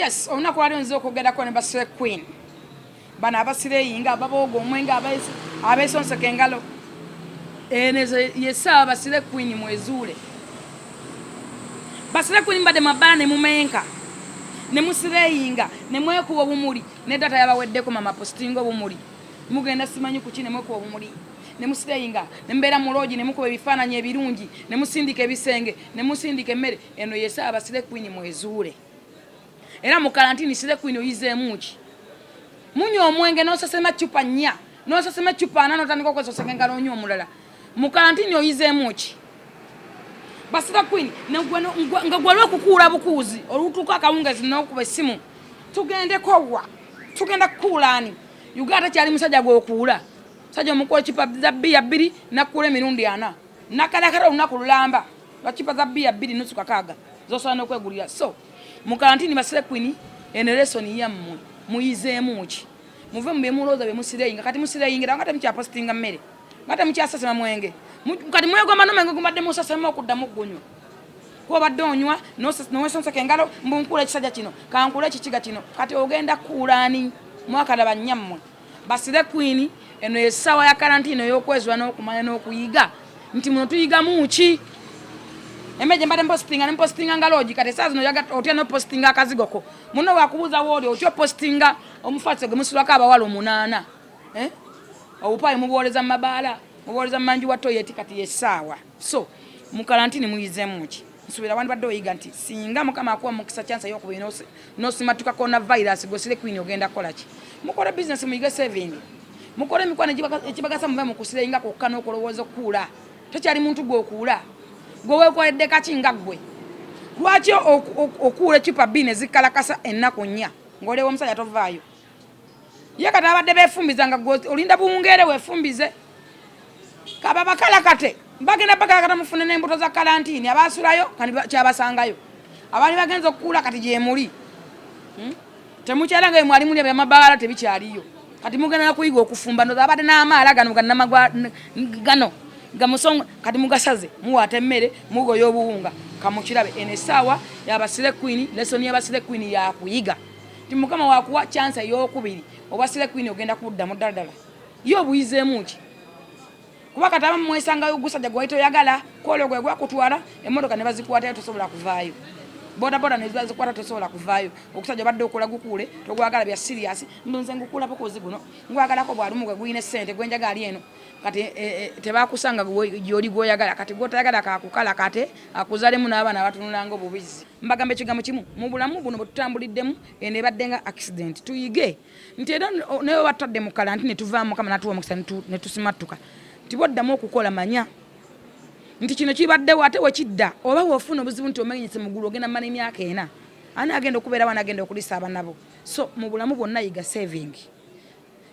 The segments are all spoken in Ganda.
Yes, olunaku lwali nzize okwogerako ne ba slay queen bano abasireyinga, ababooga omwenge, abeesonseka engalo. Eno yessaawa ba slay queen mwezuule. Ba slay queen, mbadde mabbaala ne mumenka ne musireyinga ne mwekuba obumuli ne data yabaweddeko. Mama postinga obumuli, mugenda simanyi kuki ne mwekuba obumuli ne musireyinga ne mubeera mu lodge ne mukuba ebifaananyi ebirungi ne musindika ebisenge ne musindika emmere. Eno yessaawa ba slay queen mwezuule. Era mu karantini, slay queen, oyizeemu ki? Munywa omwenge n'osesema cupa nnya, n'osesema ecupa ana, n'otandika okwesoseka engalo, onywa omulala. Mu karantini oyizeemu ki, ba slay queen? Nga gwali okukuula bukuuzi olutuuka akawungezi n'okuba essimu, tugendeko wa? Tugenda kukuula ani? Uganda tekyali musajja gw'okuula. Musajja omukuwa ecupa za bbiya bbiri, nakkuula emirundi ana nakalakala olunaku lulamba lwa cupa za bbiya bbiri nusu kakaaga zosobola n'okwegulira. So mu karantini, ba slay queen, eno lesson yammwe. Muyizeemu ki? Muve mu byemulowooza byemusireyinga. Kati musireyingira nga temukyapositinga mmere, nga temukyasasema mwenge. Kati mwegomba nomwenge gumbadde musasema okuddamu gunywa, kuba obadde onywa nowesonseka engalo, mbu nkuula ekisajja kino, kankuula ekikiga kino. Kati ogenda kukuula ani? Mwakalaba nnyammwe. Ba slay queen, eno essaawa ya karantini ey'okwezula n'okumanya n'okuyiga nti muno tuyigamu ki? Emmere gye mbadde mpositinga ne mpositinga nga lodge, kati esaawa zino otya nopositinga akazigoko? Muno wakubuuza wooli, otya opositinga omufaatiso gwe musulako abawala omunaana, eh? Obupaayi mubwoleza mu mabaala, mubwoleza mu manju wa toilet. Kati yessaawa. So mu karantini muyizeemu ki? Nsuubira wandibadde oyiga nti singa Mukama akuwa mukisa, chance eyokubiri, n'osimatuka coronavirus, gwe slay queen ogenda kukola ki? Mukole business, muyige saving, mukole emikwano ekibagasa, muve mu kusireyinga kwokka n'okulowooza okukuula. Tokyali muntu gweokuula, gwe weekoledde kaki nga ggwe? Lwaki okuula ecupa bbiri ne zikalakasa ennaku 4 ng'olewa omusajja tovaayo? Ye kati abadde beefumbiza nga gwe olinda buwungeere weefumbize. Kaba bakalakate, bagenda bakalakata, mufune n'embuto za kalantiini. Abaasulayo kati kyabasangayo, abaali bagenza okukuula kati gyemuli. Temukyala nga mwali muli, ebyamabaala tebikyaliyo. Kati mugenda nakuyiga okufumba. Ndoza abadde n'amaala gano ganamagwa gano gamusonga, kati mugasaze, muwaata emmere, mugoya obuwunga. Kamukirabe, eno essaawa yaba slay queen, lesson yaba slay queen yakuyiga nti Mukama wakuwa chance eyokubiri, obwa slay queen ogenda kuddamu ddala ddala. Ye obuyizeemu ki? Kuba kati abamu mwesangayo ogusajja gwe wali toyagala, kola gwe gwakutwala, emmotoka ne bazikwatayo, tosobola kuvaayo, bodaboda ne bazikwata, tosobola kuvaayo. Ogusajja obadde okola gukuule, togwagala bya serious, nze ngukuula bukuuzi guno, ngwagalako bwalumu, gwe gulina essente gwenjaga ali eno. Kati tebakusanga gyoli gwoyagala, kati gwotayagala kakukala, kate akuzalemu n'abaana abatunulanga obubizi. Mbagamba ekigambo kimu: mu bulamu buno bwe tutambuliddemu, eno ebadde nga accident. Tuyige nti era naye batadde mu kalanti ne tuvaamu, Mukama natuwa omukisa ne tusimattuka, nti bwoddamu okukola, manya nti kino kibaddewo, ate wekidda oba wofuna obuzibu nti omenyese mugulu, ogenda mala emyaka 4, ani agenda okubeerawo? Ani agenda okulisa abanabo? So mu bulamu bwonna yiga saving,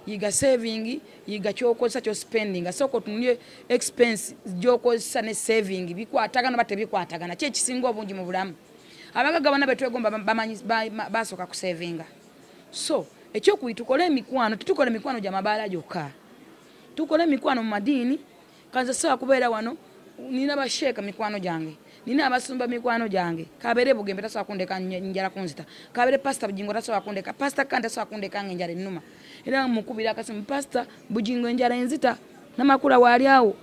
yiga saving, yiga kyokozesa, kyospendinga. Sooka otunulye expense gyokozesa ne saving, bikwatagana oba tebikwatagana? Ki ekisinga obungi mu bulamu? Abagagga bonna betwegomba bamanyi basooka kusavinga. So ekyokubiri, tukole emikwano. Tetukola emikwano gyamabaala gyokka, tukole emikwano mu madiini. Kanze sobola kubeera wano, nina basheeka mikwano gyange, nina abasumba mikwano gyange. Kabeere Bugembe tasobola kundeka njala kunzita, kabeere Pasita Bugingo tasobola kundeka, Pasita Kandi tasobola kundeka nga enjala ennuma. Era mukubira akasimu, "Pasita Bugingo, enjala enzita, Namakula waali awo,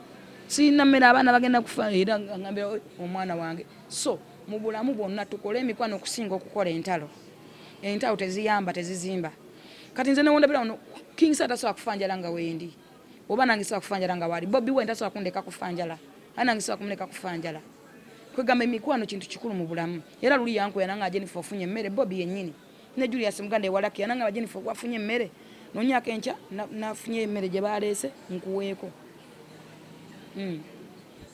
sirina mmere, abaana bagenda kufa." Era ngambira omwana wange. So mu bulamu bwonna tukole emikwano okusinga okukola entalo. Entalo teziyamba, tezizimba. Kati nze newondabira wano, King Saha tasobola kufa njala nga wendi, oba nange sobola kufa njala nga wali. Bobi Wine tasobola kundeka kufa njala, ate nange sobola kumuleka kufa njala. Kwegamba emikwano kintu kikulu mu bulamu. Era luli yankuya nanga, "Jennifer, ofunye emmere?" Bobi yennyini ne Julius muganda ewalaki nanga, "Jennifer, wafunye emmere?" Nonyako enkya nafunye emmere gye baleese, nkuweeko.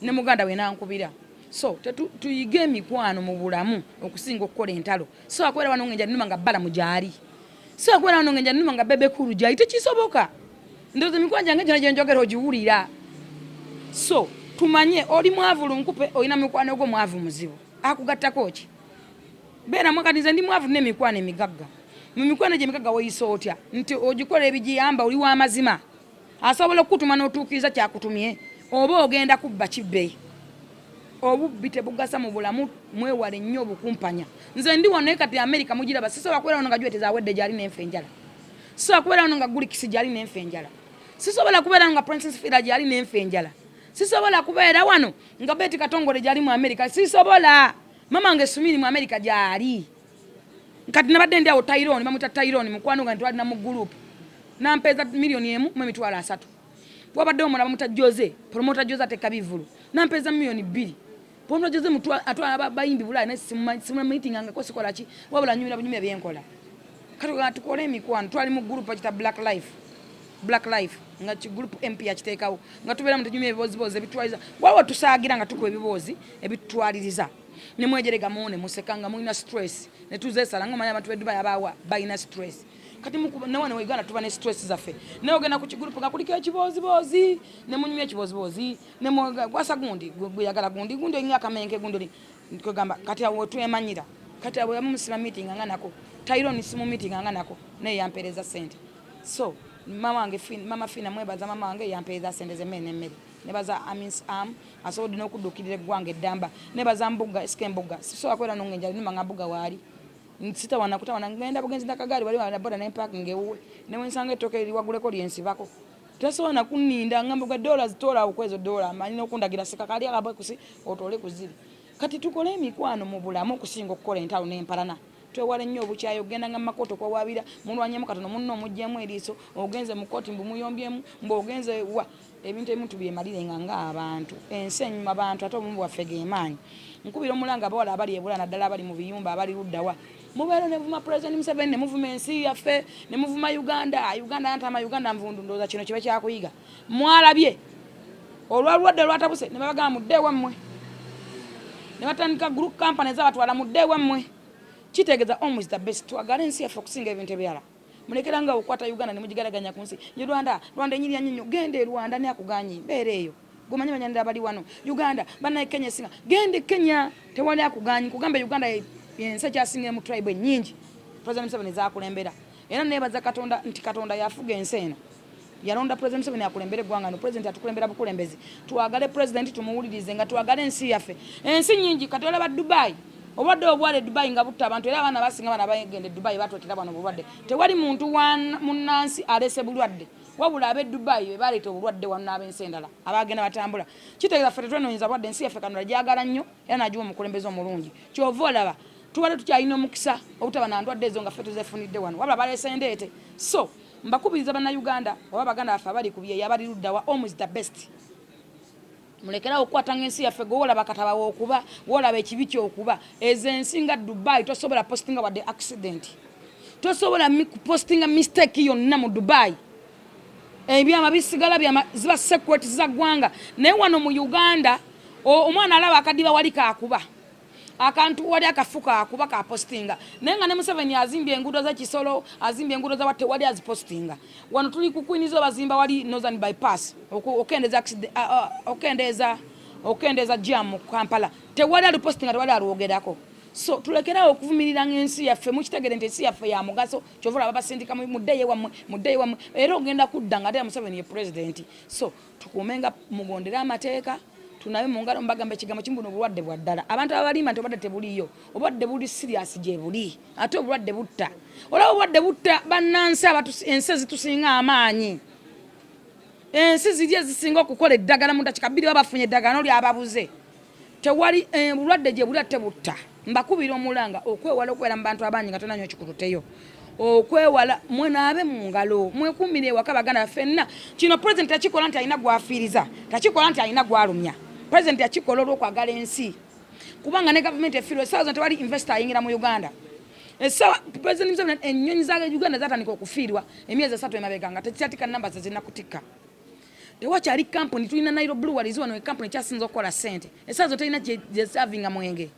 Ne muganda we nankubira. So tuyige emikwano mu bulamu okusinga okukola entalo. So akubeera wano nga enjala numa nga bbala mugyali, so akubeera wano nga enjala numa nga Bebe Cool gyali, tekisoboka. Ndowooza emikwano gyange gyona gyenjogera ogiwulira. So tumanye oli mwavu lunkupe, olina mikwano gwo mwavu muzibu, akugattako ki? Beeramu. Kati nze ndi mwavu n'emikwano emigagga. Mu mikwano gye emigagga weeyisa otya? Nti ogikola ebigiyamba, oli w'amazima, asobola okukutuma n'otuukiriza kyakutumye, oba ogenda kubba kibbe? Obubbi tebugasa mu bulamu, mwewale nnyo obukumpanya. Nze ndi wano naye kati Amerika mugiraba, sisobola kubeera wano nga Juliet Zawedde gyali nenfa enjala, sisobola kubeera wano nga Gulikisi gyali nenfa enjala, sisobola kubeera wano nga Princess Fira gyali nenfa enjala, sisobola kubeera wano nga Betty Katongole gyali mu Amerika, sisobola. Mama wange Sumini mu Amerika gyali. Kati nabadde ndi awo Tyrone, bamuyita Tyrone, mukwano gwange twalina mu group, nampeeza 1,030,000. Wabaddewo omulala bamuyita Jose, promoter Jose ateka bivulu, nampeeza 2 million. Promoter Jose atwala bayimbi Bulaaya, naye simumitingangako, sikola ki, wabula nyumira bunyumira byenkola. Kati tukole emikwano. Twali mu group bakita Black Life, Black Life nga ki group MP yakiteekawo, nga tubeera mu tunyumya ebiboozibozi ebitwaliriza. Waliwo tusaagira nga tukuba ebiboozi ebitutwaliriza ne mwejeregamu ne museka nga mulina stress ne tuzeesala, nga omanyi abantu b'e Dubai abaawa balina stress. Kati ne wano Uganda tuba ne stress zaffe, naye ogenda ku kigurupu nga kuliko ekibooziboozi ne munyumya ekibooziboozi ne gwasa gundi gweyagala gundi gundi olinga akamenke gundi oli kwegamba. Kati awo wetwemanyira. Kati awo yamusiba meeting nga nako Tyrone simu meeting nga nako naye yampeereza sente. So mama wange mama Fina, mwebaza mama wange yampeereza sente zemmere n'emmere. Nebaza Amins am asobodde n'okudduukirira eggwanga eddamba. Nebaza Mbuga SK Mbuga, sisobola kubeera nonga enjala numa nga Mbuga waali sitawana kutawana, ngenda bugenzi nakagaali wali wana boda nemparking ewuwe newensanga ettooke eriwaguleko lyensibako, tasobola nakuninda ngamba gwa dola zitoola okwezo dola amanyi n'okundagira sika kali akabwekusi otoole kuziri. Kati tukole emikwano mu bulamu okusinga okukola entalo n'empalana. Twewale nnyo obukyayi, ogenda nga mumakooti okwawabira mulwanyemu katono munno omuggyemu eriiso, ogenze mu kooti mbu muyombyemu, mbu ogenze wa. Ebintu ebimu tubyemalire nga ng'abantu, ensi enyuma bantu, ate obumu bwaffe gemaanyi. Nkubira omulanga abawala abali ebula, naddala abali mu biyumba, abali luddawa, mubeera ne muvuma President Museveni, ne muvuma ensi yaffe, ne muvuma Uganda, Uganda yantama, Uganda nvundu. Ndowooza kino kibe kyakuyiga. Mwalabye olwalwadde lwatabuse ne babagamba mudde ewammwe, ne batandika group company ezabatwala mudde ewammwe. Kitegeeza home is the best. Twagale ensi yaffe okusinga ebintu ebirala. Mulekera nga okukwata Uganda ne mugigalaganya ku nsi ye Rwanda. Rwanda enyirira nnyo nnyo, genda e Rwanda ne akuganye mbeera eyo gomanyi banyandira abali wano Uganda bannaye. Kenya esinga, genda e Kenya, tewali akuganyi. Kugamba Uganda yensi ekyasinga mu tribe ennyingi President Museveni zakulembera. Era nebaza Katonda nti Katonda yafuga ensi eno, yalonda President Museveni akulembere eggwanga. No president atukulembera bukulembezi. Twagale president, tumuwulirize nga twagale ensi yaffe. Ensi nyingi kati olaba Dubai, obulwadde obwala e Dubai nga butta abantu, era abaana basinga bana bagenda e Dubai batwetera bano obulwadde. Tewali muntu munnansi alese bulwadde, wabula ab'e Dubai be baleeta obulwadde wano n'ab'ensi endala abagenda batambula. Kitegeeza ffe tetwenoonyeza bulwadde. Ensi yaffe Katonda gyagala nnyo era n'agiwa omukulembeze omulungi. Kyova olaba tubadde tukyalina omukisa obutaba na ndwadde ezo nga ffe tuzefunidde wano, wabula baleese ndeete. So mbakubiriza Bannayuganda oba baganda baffe abali ku byeyo, abali luddawa, home is the best. Mulekerawo okukwatanga ensi yaffe. Gwe wolaba kataba wokuba, wolaba ekibi kyokuba ezo ensi nga Dubai, tosobola postinga wadde accident, tosobola kupostinga mistake yonna mu Dubai. Ebyama bisigala byama, ziba secret za ggwanga. Naye wano mu Uganda omwana alaba akadiba wali kakuba akantu wali akafu kakuba kapostinga, naye nga ne Museveni azimbye enguudo z'ekisolo, azimbye enguudo zawa, tewali azipostinga. Wano tuli ku Queens, bazimba wali Northern Bypass okukendeeza jam mu Kampala, tewali alipostinga, tewali alwogerako. So tulekerawo okuvumirira ensi yaffe. Mukitegere nti ensi yaffe ya mugaso. Kyova olaba basindika muddeyo wammwe, muddeyo wammwe, era ogenda kudda nga ate Museveni ye president. So tukuumenga, mugondere amateeka, tunabe mu ngalo. Mbagamba ekigambo kimu, buno obulwadde bwa ddala. Abantu ababalimba nti obulwadde tebuliyo, obulwadde buli serious, gye buli, ate obulwadde butta. Olaba obulwadde butta bannansi, ensi ezitusinga amaanyi, ensi ziri ezisinga okukola eddagala, mu dakiika 2 baba bafunye eddagala noli ababuze. Tewali bulwadde gye buli ate butta. Mbakubira omulanga okwewala okubeera mu bantu abangi nga tonanywa kikututeyo, okwewala mwenaabe mu ngalo, mwekuumire ewaka baganda ffenna. Kino president takikola nti alina gwafiiriza, takikola nti alina gwalumya. President yakikola olw'okwagala ensi, kubanga ne gavumenti efiirwa essaawa zino, tewali investor ayingira mu Uganda. Essaawa President Museveni, ennyonyi za Uganda zatandika okufiirwa emyezi 3 emabega nga tekyatika namba ze zirina kutikka. Tewakyali kampuni. Tulina Nile Breweries wano, ekampuni ekyasinza okukola sente, essaawa zo terina gyesavinga mwenge,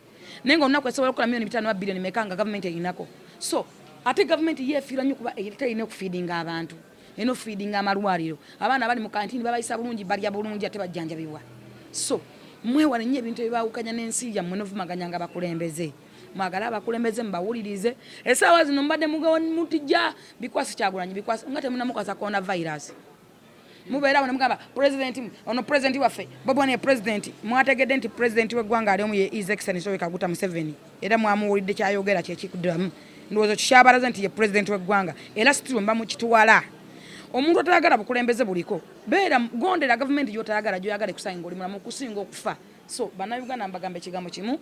naye nga olunaku esobola okukola 5 miliyoni ba biliyoni meka nga gavumenti erinako. So ate gavumenti yeefiirwa nnyo kuba terina okufiidinga abantu, erina okufiidinga amalwaliro, abaana abali mu kantini babayisa bulungi, balya bulungi ate bajjanjabibwa. So mwewale nnyo ebintu ebibaawukanya n'ensi yammwe novumaganya nga bakulembeze. Mwagale abakulembeze, mubawulirize. Essaawa zino mubadde mutijja bikwasi Kyagulanyi, bikwasi nga temunamukwasa corona virus. Mubeerawo ne mugamba president ono, president waffe Bobi Wine ye president. Mwategedde nti president w'eggwanga ali omu ye His Excellency Yoweri Kaguta Museveni, era mwamuwulidde kyayogera kyekikuddamu. Ndowooza kikyabalaze nti ye president w'eggwanga, era situlo mba mukitwala. Omuntu atayagala bukulembeze buliko, beera gondera gavumenti gy'otayagala, gy'oyagala ekusange ng'oli mulamu okusinga okufa. So Bannayuganda, mbagamba ekigambo kimu: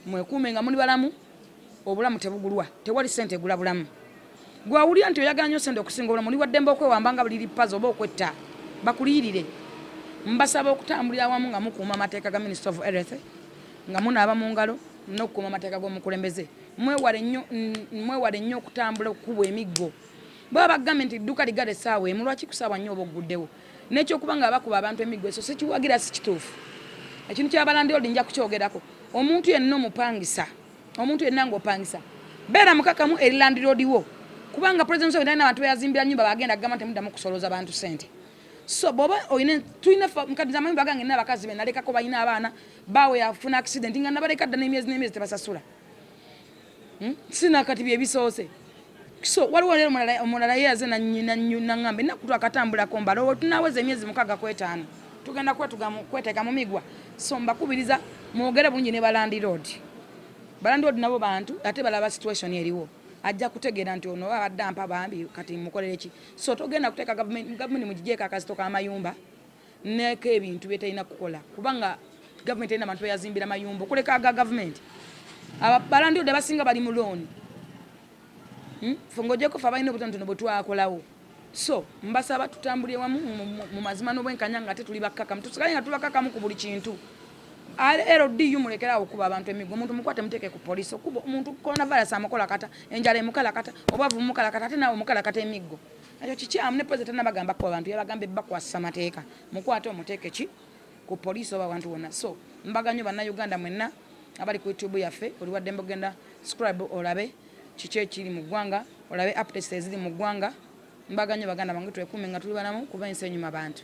mwekuume nga muli balamu. Obulamu tebugulwa, tewali sente egula bulamu. Gwawulira nti oyagala nnyo sente okusinga obulamu, oli waddembe okwewamba nga buliri pazo oba okwetta bakuliyirire. Mbasaba okutambulira awamu nga mukuuma amateeka ga Minister of Health, nga munaaba mu ngalo n'okukuuma amateeka g'omukulembeze. Mwewale nnyo okutambula okukubwa emiggo. Baba bagambye nti dduka ligala essaawa 1, lwaki ku ssaawa 4 oba ogguddewo? N'ekyokuba nga bakuba abantu emiggo, eso sikiwagira, si kituufu. Ekintu kyabalandiodi nja kukyogerako. Omuntu yenna omupangisa, omuntu yenna ng'opangisa, beera mukakamu eri landlord wo, kubanga President Museveni talina abantu beyazimbira nyumba bagenda kugamba nti muddamu kusolooza bantu sente. So bwoba oyina, tulina kati amayumba gange nina abakazi be nalekako balina abaana baawe, yafuna accident nga nabaleka dda n'emyezi n'emyezi tebasasula. Sina kati byebisoose. So waliwo leero omulala ye yaze naŋŋamba ennaku twakatambulako mbala tunaweza emyezi 65 tugenda kweteeka mu migwa. So mbakubiriza mwogere bulungi ne balandlord. Balandlord nabo bantu, ate balaba situation eriwo, ajja kutegeera nti ono abadde ampa bambi, kati mukolere ki? So togenda kuteeka gavumenti mugigyeko akazito k'amayumba neko ebintu byetalina kukola, kubanga gavumenti erina abantu beyazimbira mayumba okuleka aga gavumenti. Balandlord abasinga bali mu looni. Fe ng'ogyeko fe abalina obutonotono bwe twakolawo. So mbasaba tutambulire wamu mu mazima n'obwenkanya, nga ate tuli bakkakamu, tusigale nga tubakakamu ku buli kintu. LDU, mulekerawo okuba abantu emiggo. Omuntu mukwate, muteeke ku poliisi. Okuba omuntu coronavirus amukolakata, enjala emukalakata, obwavu bumukalakata, ate naawe omukalakata emiggo, ekyo kikyamu. Ne president tanabagamba kuba abantu, yabagamba ebbakwasisa mateeka. Mukwate omuteeke ki ku poliisi oba abantu wonna. So mbaganyo Bannayuganda mwenna abali ku YouTube yaffe, oli waddembe ogenda subscribe olabe kiki ekiri mu ggwanga, olabe updates eziri mu ggwanga. Mbaganyo baganda bange, twekuume nga tuli balamu, kuba ensi enyuma bantu.